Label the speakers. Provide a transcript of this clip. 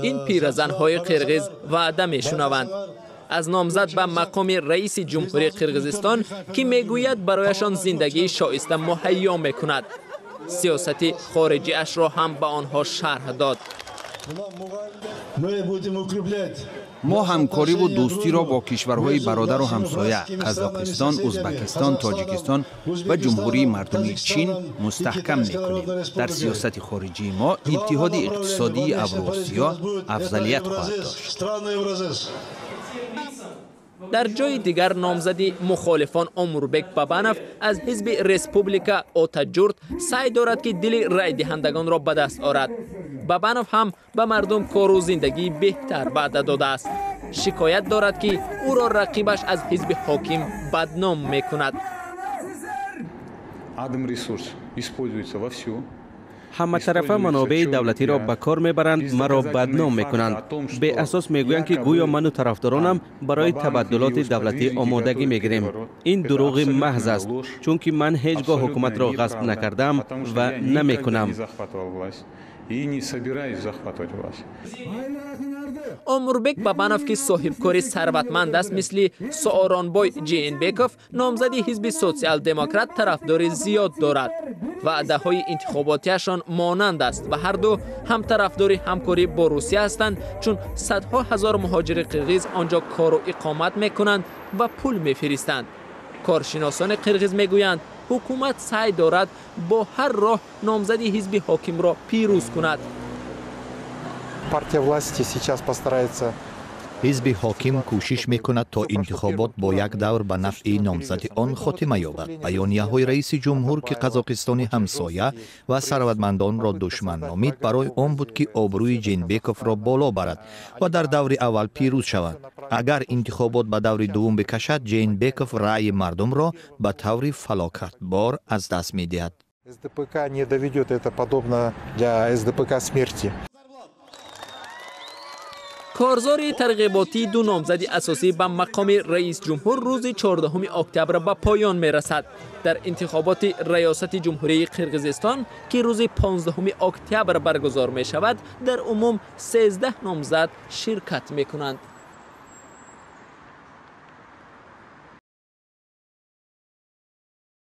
Speaker 1: Ин пиразанҳои қирғиз ваъда мешунаванд аз номзад ба мақоми раиси ҷумҳурии Қирғизистон, ки мегӯяд барояшон зиндагии шоиста муҳайё мекунад. Сиёсати хориҷиашро ҳам ба онҳо шарҳ дод.
Speaker 2: Мо ҳамкориву дӯстиро бо кишварҳои бародару ҳамсоя Қазоқистон, Узбакистон, Тоҷикистон ва Ҷумҳурии Мардумии Чин мустаҳкам мекунем. Дар сиёсати хориҷии мо Иттиҳоди иқтисодии Авруосиё афзалият хоҳад дошт.
Speaker 1: Дар ҷои дигар номзади мухолифон Омурбек Бабанов аз ҳизби Республика Ота Ҷурт саъй дорад, ки дили райдиҳандагонро ба даст орад. Бабанов ҳам ба мардум кору зиндагии беҳтар ваъда додааст. Шикоят дорад, ки ӯро рақибаш аз ҳизби ҳоким бадном мекунад.
Speaker 3: Адмресурс используется вовсю.
Speaker 4: Ҳаматарафа манобеи давлатиро ба кор мебаранд, маро бадном мекунанд. Беасос мегӯянд, ки гӯё ману тарафдоронам барои табаддулоти давлатӣ омодагӣ мегирем. Ин дурӯғи маҳз аст, чунки ман ҳеҷ гоҳ ҳукуматро ғасб накардаам ва намекунам.
Speaker 3: И не собираюсь захватывать власть.
Speaker 1: Омурбек Бабанов, ки соҳибкори сарватманд аст, мисли Сооронбой Жээнбеков, номзади ҳизби Социал-демократ, тарафдори зиёд дорад. Ваъдаҳои интихоботиашон монанд аст ва ҳарду ҳам тарафдори ҳамкорӣ бо Русия ҳастанд, чун садҳо ҳазор муҳоҷири қирғиз он ҷо кору иқомат мекунанд ва пул мефиристанд. Коршиносони қирғиз мегӯянд, ҳукумат саъй дорад бо ҳар роҳ номзади ҳизби ҳокимро пирӯз кунад.
Speaker 5: Партия власти сейчас постарается.
Speaker 6: Ҳизби ҳоким кӯшиш мекунад, то интихобот бо як давр ба нафъи номзади он хотима ёбад. Баёнияҳои раиси ҷумҳур, ки Қазоқистони ҳамсоя ва сарватмандонро душман номид, барои он буд, ки обрӯи Ҷенбековро боло барад ва дар даври аввал пирӯз шавад. Агар интихобот ба даври дуввум бикашад, Ҷенбеков раъйи мардумро ба таври фалокатбор аз даст медиҳад.
Speaker 5: СДПК не доведет, это подобно для СДПК смерти.
Speaker 1: Корзори тарғиботии ду номзади асосӣ ба мақоми раисҷумҳур рӯзи 14 октябр ба поён мерасад. Дар интихоботи раёсати ҷумҳурии Қирғизистон, ки рӯзи 15 октябр баргузор мешавад, дар умум 13 номзад ширкат мекунанд.